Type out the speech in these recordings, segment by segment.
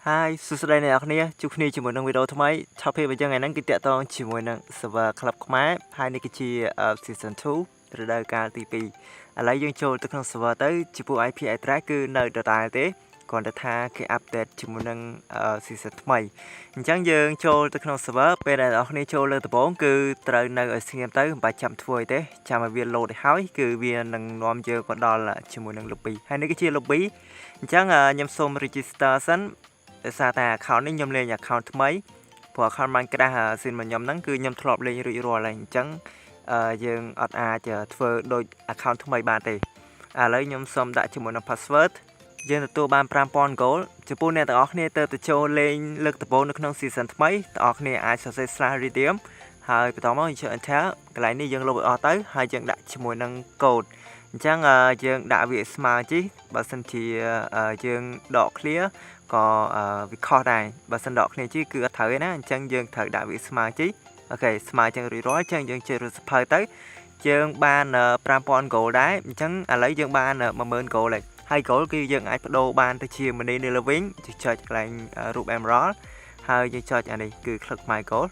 Hi សួស្តីអ្នកនរគ្នាជួបគ្នាជាមួយនឹងវីដេអូថ្មី topic របស់យើងថ្ងៃហ្នឹងគឺតាក់ទងជាមួយនឹង server club ខ្មែរហើយនេះគឺជា season 2រដូវកាលទី2ឥឡូវយើងចូលទៅក្នុង server ទៅចំពោះ IP address គឺនៅដដែលទេគ្រាន់តែថាគេ update ជាមួយនឹង season ថ្មីអញ្ចឹងយើងចូលទៅក្នុង server ពេលដែលអ្នកនរគ្នាចូលលើដំបូងគឺត្រូវនៅឲ្យស្ងៀមទៅមិនបាច់ចាំធ្វើអីទេចាំឲ្យវា load ឲ្យហើយគឺវានឹងនាំយើងមកដល់ជាមួយនឹង lobby ហើយនេះគឺជា lobby អញ្ចឹងខ្ញុំសូម register សិនដោយសារតែ account នេះខ្ញុំលេង account ថ្មីព្រោះ account Minecraft ស៊ីនរបស់ខ្ញុំហ្នឹងគឺខ្ញុំធ្លាប់លេងរួចរាល់ហើយអញ្ចឹងយើងអត់អាចធ្វើដូច account ថ្មីបានទេឥឡូវខ្ញុំសូមដាក់ជាមួយនឹង password យើងទទួលបាន5000 gold ចំពោះអ្នកទាំងអស់គ្នាទៅទៅចូលលេងលើកដំបូងនៅក្នុង season ថ្មីទាំងអស់គ្នាអាចសរសេរ /redeem ហើយបន្តមកយើងចុច enter កន្លែងនេះយើងលុបឲ្យអស់ទៅហើយយើងដាក់ជាមួយនឹង code អញ្ចឹងយើងដាក់វាស្មើជីបើសិនជាយើងដក clear ក៏វាខុសដែរបើសិនដកគ្នាជីគឺអត់ត្រូវទេណាអញ្ចឹងយើងត្រូវដាក់វាស្មើជីOK ស្មើចឹងរួចរាល់អញ្ចឹងយើងជិះរត់សភៅទៅយើងបាន5000 gold ដែរអញ្ចឹងឥឡូវយើងបាន10000 gold ហើយហើយ gold គឺយើងអាចបដូរបានទៅជា money នៅលើវិញចុចកន្លែងរូប emerald ហើយយើងចុចអានេះគឺ click my gold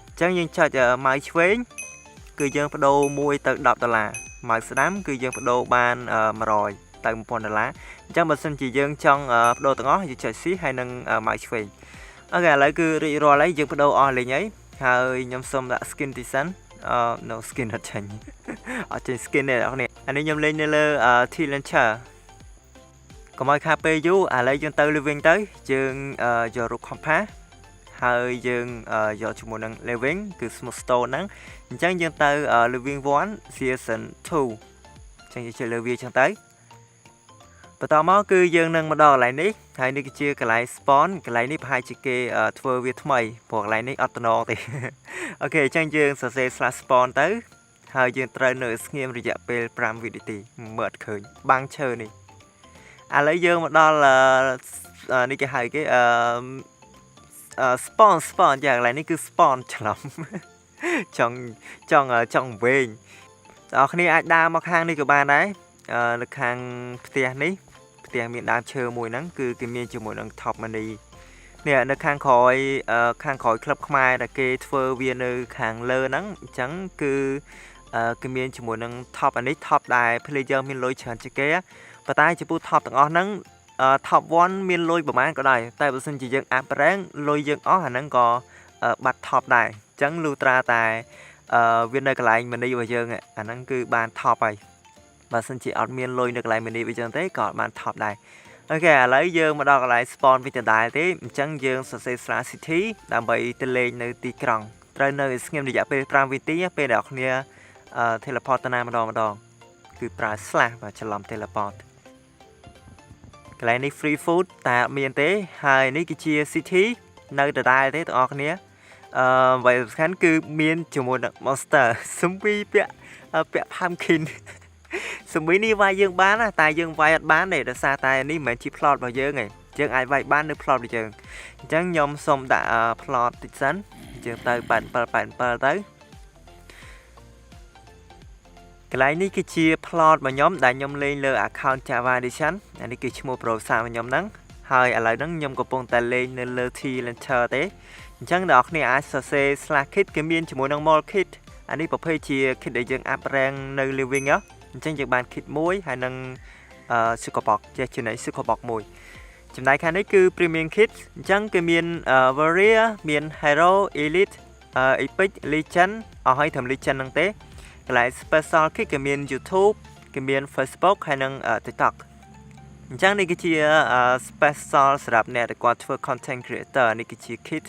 អញ្ចឹងយើងចុច mouse ឆ្វេងគឺយើងបដូរ1ទៅ10ដុល្លារ mouse ស្ដាំគឺយើងបដូរបាន100ទៅ1000ដុល្លារអញ្ចឹងបើសិនជាយើងចង់បដូរទាំងអស់យើងចុច C ហើយនឹង mouse ឆ្វេង OK ឥឡូវគឺរួចរាល់ហើយយើងបដូរអស់លេងហើយហើយខ្ញុំសូមដាក់ skin ទីសិនអឺ no skin អត់ចេញអត់ចេញ skin ទេអ្នកនរអានេះខ្ញុំលេងនៅលើ T Launcher កុំឲ្យខាតពេលយូរឥឡូវយើងទៅ living ទៅយើងយករូប compass ហើយយើងយកជាមួយនឹង living គឺ smooth stone ហ្នឹងអញ្ចឹងយើងទៅ living 1 season 2អញ្ចឹងយើងចុចលើវាអញ្ចឹងទៅ បន្តមកគឺយើងនឹងមកដល់កន្លែងនេះហើយនេះគឺជាកន្លែង spawn កន្លែងនេះប្រហែលជាគេធ្វើវាថ្មីព្រោះកន្លែងនេះអត់តំណងទេ OK អញ្ចឹងយើងសរសេរ /spawn ទៅហើយយើងត្រូវនៅស្ងៀមរយៈពេល5វិនាទីមើលអត់ឃើញបាំងឈើនេះឥឡូវយើងមកដល់នេះគេហៅគេអឺ spawn spawn យ៉ាកន្លែងនេះគឺ spawn ច្រឡំចង់ចង់ចង់វែងបងប្អូនអាចដើរមកខាងនេះក៏បានដែរនៅខាងផ្ទះនេះផ្ទះមានដើមឈើមួយហ្នឹងគឺគេមានជាមួយនឹង top money នេះនៅខាងក្រោយខាងក្រោយក្លឹបខ្មែរដែលគេធ្វើវានៅខាងលើហ្នឹងអញ្ចឹងគឺគេមានជាមួយនឹង top អានេះ top ដែល player មានលុយច្រើនជាងគេប៉ុន្តែចំពោះ top ទាំងអស់ហ្នឹង top 1មានលុយប្រហែលក៏ដោយតែបើសិនជាយើង up rank លុយយើងអស់អាហ្នឹងក៏បាត់ top ដែរអញ្ចឹងលុះត្រាតែវានៅកន្លែង money របស់យើងអាហ្នឹងគឺបាន top ហើយបើសិនជាអត់មានលុយនៅកន្លែង money វាចឹងទេក៏អត់បាន top ដែរ OK ឥឡូវយើងមកដល់កន្លែង spawn វិញដដែលទេអញ្ចឹងយើងសរសេរ /city ដើម្បីទៅលេងនៅទីក្រុងត្រូវនៅស្ងៀមរយៈពេល5វិនាទីពេលដែលអ្នកគ្នា teleport ទៅណាម្ដងម្ដងគឺប្រើ slash បាទច្រឡំ teleport កន្លែងនេះ free food តែអត់មានទេហើយនេះគឺជា city នៅដដែលទេបងប្អូនគ្នាអឺអ្វីសំខាន់គឺមានជាមួយនឹង monster សំពីពាក់ពាក់ pumpkin សំមីនេះវាយយើងបានតែយើងវាយអត់បានទេដោយសារតែនេះមិនមែនជា plot របស់យើងទេយើងអាចវាយបាននៅ plot របស់យើងអញ្ចឹងខ្ញុំសូមដាក់ plot តិចសិនយើងទៅ87 87ទៅកន្លែងនេះគឺជា plot របស់ខ្ញុំដែលខ្ញុំលេងលើ account Java Edition អានេះគឺឈ្មោះ profile របស់ខ្ញុំហ្នឹងហើយឥឡូវហ្នឹងខ្ញុំកំពុងតែលេងនៅលើ T Launcher ទេអញ្ចឹងអ្នកនរគ្នាអាចសរសេរ /kit គេមានជាមួយនឹង mall kit អានេះប្រភេទជា kit ដែលយើង up rank នៅ living អញ្ចឹងយើងបាន kit មួយហើយនឹង អឺ Shulker Box ចេះចំណី Shulker Box មួយចំណែកខាងនេះគឺ Premium Kit អញ្ចឹងគេមាន Warrior មាន Hero Elite Epic Legend អស់ហើយត្រឹម Legend ហ្នឹងទេកន្លែង Special Kit គេមាន YouTube គេមាន Facebook ហើយនិង TikTok អញ្ចឹងនេះគឺជា special សម្រាប់អ្នកដែលគាត់ធ្វើ content creator នេះគឺជា kit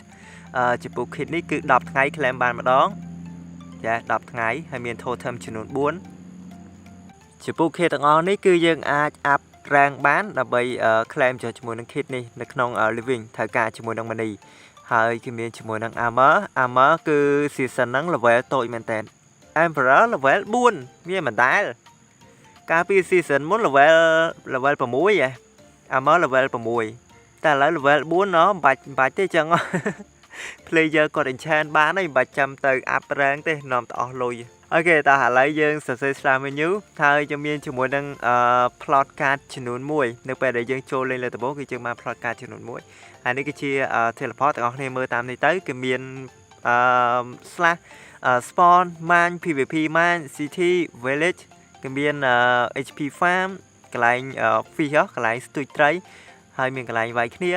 ចំពោះ kit នេះគឺ10ថ្ងៃ claim បានម្ដងចា10ថ្ងៃហើយមាន totem ចំនួន4ចំពោះ kit ទាំងអស់នេះគឺយើងអាច up rank បានដើម្បី claim ចូលជាមួយនឹង kit នេះនៅក្នុង living ត្រូវការជាមួយនឹង money ហើយគេមានជាមួយនឹង armor armor គឺ season ហ្នឹង level តូចមែនតើ Emperor level 4មានមិនដែលកាលពី season មុន level 6ហ៎ armor level 6តែឥឡូវ level 4ណោះមិនបាច់មិនបាច់ទេចឹង player គាត់ enchant បានហើយមិនបាច់ចាំទៅ up rank ទេនាំទៅអស់លុយ OK តោះឥឡូវយើងសរសេរ /menu ហើយយើងមានជាមួយនឹងអឺ plot card ចំនួន1នៅពេលដែលយើងចូលលេងលើដំបូងគឺយើងបាន plot card ចំនួន1 ហើយនេះគឺជា teleport ទាំងអស់គ្នាមើលតាមនេះទៅគឺមានអឺ slash spawn mine PVP mine city village គេមាន HP farm កន្លែង fish កន្លែងស្ទូចត្រីហើយមានកន្លែងវាយគ្នា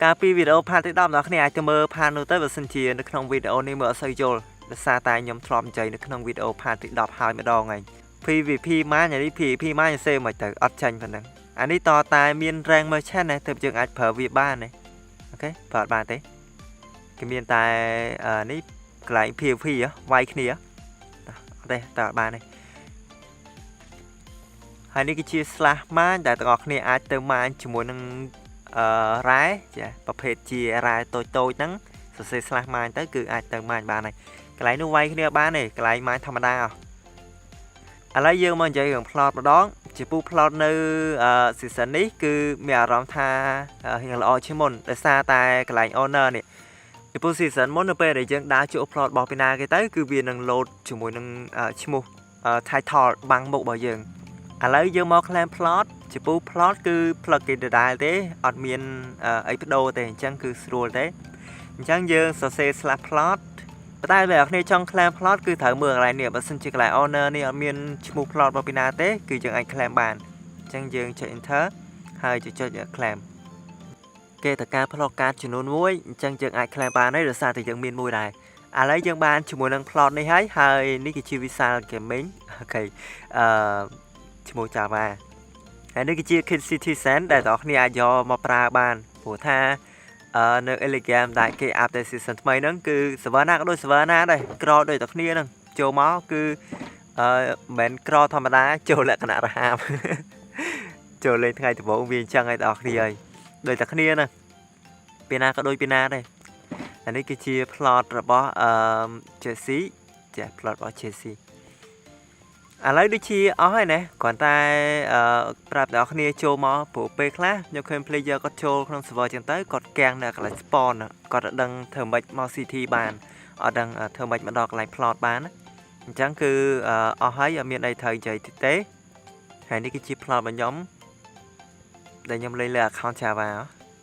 កាលពីវីដេអូ part ទី10អ្នកគ្នាអាចទៅមើល part នោះទៅបើសិនជានៅក្នុងវីដេអូនេះមើលអត់សូវយល់ដោយសារតែខ្ញុំធ្លាប់និយាយនៅក្នុងវីដេអូ part ទី10ហើយម្ដងហើយ PVP mine អានេះ PVP mine សេមិនទៅអត់ចាញ់ប៉ុណ្ណឹងអានេះតតែមាន rank merchant ណាទើបយើងអាចប្រើវាបានណាOK ប្រើអត់បានទេគេមានតែនេះកន្លែង PVP វាយគ្នាអត់ទេតើអត់បានទេហើយនេះគឺជា slash mine ដែលទាំងអស់គ្នាអាចទៅ mine ជាមួយនឹងអឺរ៉ែចាប្រភេទជារ៉ែតូចតូចហ្នឹងសរសេរ slash mine ទៅគឺអាចទៅ mine បានហើយកន្លែងនោះវាយគ្នាបានទេកន្លែង mine ធម្មតាឥឡូវយើងមកនិយាយរឿង plot ម្ដងជាពូ plot នៅ season នេះគឺមានអារម្មណ៍ថារៀងល្អជាងមុនដោយសារតែកន្លែង owner នេះពីព្រោះ season មុននៅពេលដែលយើងដើរជួប plot របស់ពីណាគេទៅគឺវានឹង load ជាមួយនឹងឈ្មោះ title បាំងមុខរបស់យើងឥឡូវយើងមក claim plot ជាពូ plot គឺ plot គេដដែលទេអត់មានអីបដូរទេអញ្ចឹងគឺស្រួលទេអញ្ចឹងយើងសរសេរ slash plot ប៉ុន្តែបើអ្នកគ្នាចង់ claim plot គឺត្រូវមើលកន្លែងនេះបើសិនជាកន្លែង owner នេះអត់មានឈ្មោះ plot របស់ពីណាទេគឺយើងអាច claim បានអញ្ចឹងយើងចុច enter ហើយចុច claim គេត្រូវការ plot កាតចំនួនមួយអញ្ចឹងយើងអាច claim បានហើយដោយសារតែយើងមានមួយដែរឥឡូវយើងបានជាមួយនឹង plot នេះហើយហើយនេះគឺជា Visual Gaming OK អឺឈ្មោះ Java ហើយនេះគឺជា Kid Citizen ដែលបងប្អូនអាចយកមកប្រើបានព្រោះថាអឺនៅ Elegant ដែលគេ update season ថ្មីហ្នឹងគឺ server ណាក៏ដូច server ណាដែរក្រដូចតែគ្នាហ្នឹងចូលមកគឺអឺមិនមែនក្រធម្មតាចូលលក្ខណៈរហាមចូលលេងថ្ងៃដំបូងវាអញ្ចឹងឲ្យបងប្អូនហើយដូចតែគ្នាហ្នឹងពីណាក៏ដូចពីណាដែរអានេះគឺជា plot របស់អឺ Jesse ចា plot របស់ Jesse ឥឡូវដូចជាអស់ហើយណាគ្រាន់តែអឺប្រាប់អ្នកគ្នាចូលមកព្រោះពេលខ្លះខ្ញុំឃើញ player គាត់ចូលក្នុង server ចឹងទៅគាត់កាំងនៅកន្លែង spawn គាត់អត់ដឹងធ្វើម៉េចមក city បានអត់ដឹងធ្វើម៉េចមកដល់កន្លែង plot បានណាអញ្ចឹងគឺអស់ហើយអត់មានអីត្រូវនិយាយទៀតទេហើយនេះគឺជា plot របស់ខ្ញុំដែលខ្ញុំលេងលើ account Java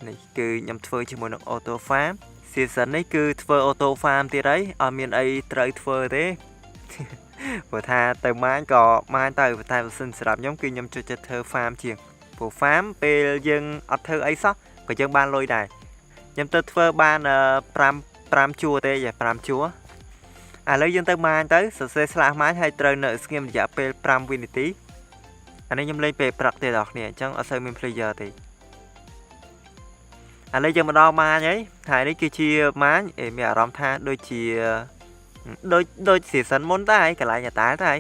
នេះគឺខ្ញុំធ្វើជាមួយនឹង auto farm season នេះគឺធ្វើ auto farm ទៀតហើយអត់មានអីត្រូវធ្វើទេ ព្រោះថាទៅ mine ក៏ mine ទៅប៉ុន្តែបើសិនសម្រាប់ខ្ញុំគឺខ្ញុំចូលចិត្តធ្វើ farm ជាងព្រោះ farm ពេលយើងអត់ធ្វើអីសោះក៏យើងបានលុយដែរខ្ញុំទៅធ្វើបាន5 5ជួរទេយ៉ា5ជួរឥឡូវយើងទៅ mine ទៅសរសេរ slash mine ហើយត្រូវនៅស្ងៀមរយៈពេល5វិនាទីអានេះខ្ញុំលេងពេលព្រឹកទេបងប្អូនអញ្ចឹងអត់សូវមាន player ទេឥឡូវយើងមកដល់ mine ហើយហើយនេះគឺជា mine អេមានអារម្មណ៍ថាដូចជាដូចដូច season មុនដែរកន្លែងអាតាដែរ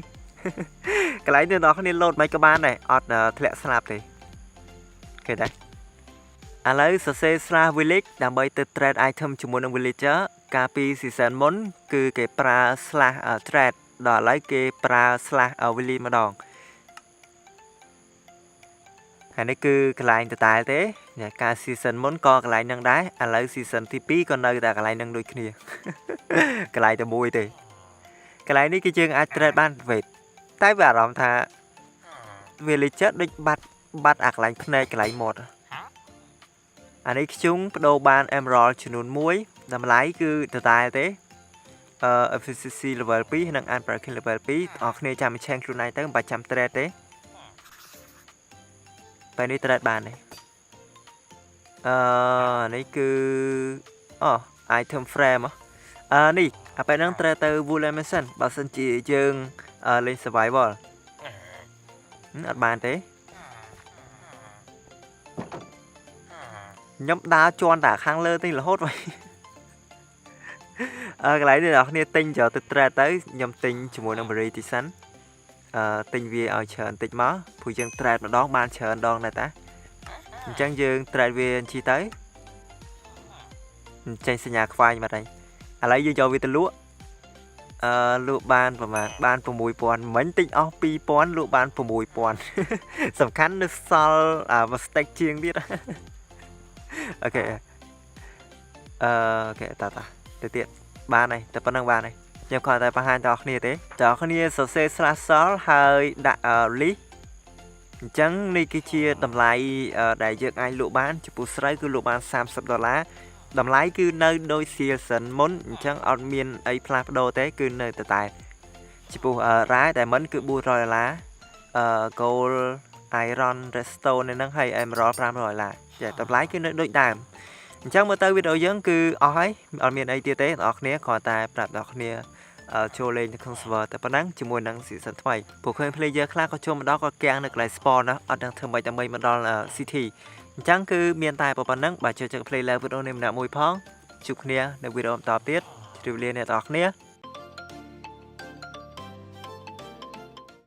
កន្លែងនេះអ្នកគ្នាលោតមិនក៏បានដែរអត់ធ្លាក់ស្លាប់ទេគេដែរឥឡូវសរសេរ slash village ដើម្បីទៅ trade item ជាមួយនឹង villager កាលពី season មុនគឺគេប្រើ slash trade ដល់ឥឡូវគេប្រើ slash village ម្ដងហើយនេះគឺកន្លែងតតែទេកាល season មុនក៏កន្លែងហ្នឹងដែរឥឡូវ season ទី2ក៏នៅតែកន្លែងហ្នឹងដូចគ្នាកន្លែងតែមួយទេកន្លែងនេះគឺយើងអាច trade បានវេតតែវាអារម្មណ៍ថា villager ដូចបាត់បាត់អាកន្លែងភ្នែកកន្លែងមាត់អានេះខ្ជុងបដូរបាន emerald ចំនួន1តម្លៃគឺដដែលទេអឺ efficiency level 2និង unbreaking level 2អស់គ្នាចាំឆេងខ្លួនឯងទៅមិនបាច់ចាំ trade ទេពេលនេះ trade បានទេអឺនេះគឺអូ item frame អឺនេះអាពេលហ្នឹងត្រូវទៅ Wool Mansion បើសិនជាយើងលេង survival អត់បានទេខ្ញុំដើរជន់តែខាងលើទេរហូតវិញអឺកន្លែងនេះអ្នកគ្នាទិញចូលទៅ trade ទៅខ្ញុំទិញជាមួយនឹង berry ទីសិនអឺទិញវាឲ្យច្រើនតិចមកព្រោះយើង trade ម្ដងបានច្រើនដងដែរតាអញ្ចឹងយើង trade វាអញ្ជីទៅចេញសញ្ញាខ្វែងបាត់ហើយឥឡូវយើងយកវាទៅលក់អឺលក់បានប្រហែលបាន6000មិញទិញអស់2000លក់បាន6000សំខាន់នៅសល់អាមួយ stack ជាងទៀត OK អឺ OK តាតាទៅទៀតបានហើយតែប៉ុណ្្នឹងបានហើយខ្ញុំគ្រាន់តែបង្ហាញដល់គ្នាទេដល់គ្នាសរសេរ slash sell ហើយដាក់ list អញ្ចឹងនេះគឺជាតម្លៃដែលយើងអាចលក់បានចំពោះស្រូវគឺលក់បាន30ដុល្លារតម្លៃគឺនៅដូច season មុនអញ្ចឹងអត់មានអីផ្លាស់ប្ដូរទេគឺនៅតែតែចំពោះរ៉ែ diamond គឺ400ដុល្លារអឺ gold iron redstone នៅហ្នឹងហើយ emerald 500ដុល្លារចាតម្លៃគឺនៅដូចដើមអញ្ចឹងមើលទៅវីដេអូយើងគឺអស់ហើយអត់មានអីទៀតទេអ្នកនរគ្នាគ្រាន់តែប្រាប់អ្នកនរគ្នាចូលលេងនៅក្នុង server តែប៉ុណ្ណឹងជាមួយនឹង season ថ្មីព្រោះឃើញ player ខ្លះក៏ចូលមកដល់ក៏គាំងនៅកន្លែង spawn ណាអត់ដឹងធ្វើម៉េចដើម្បីមកដល់ city អញ្ចឹងគឺមានតែប៉ុណ្ណឹងបាទជួយចុច play like វីដេអូនេះម្នាក់មួយផងជួបគ្នានៅវីដេអូបន្តទៀតជម្រាបលាអ្នកនរគ្នា។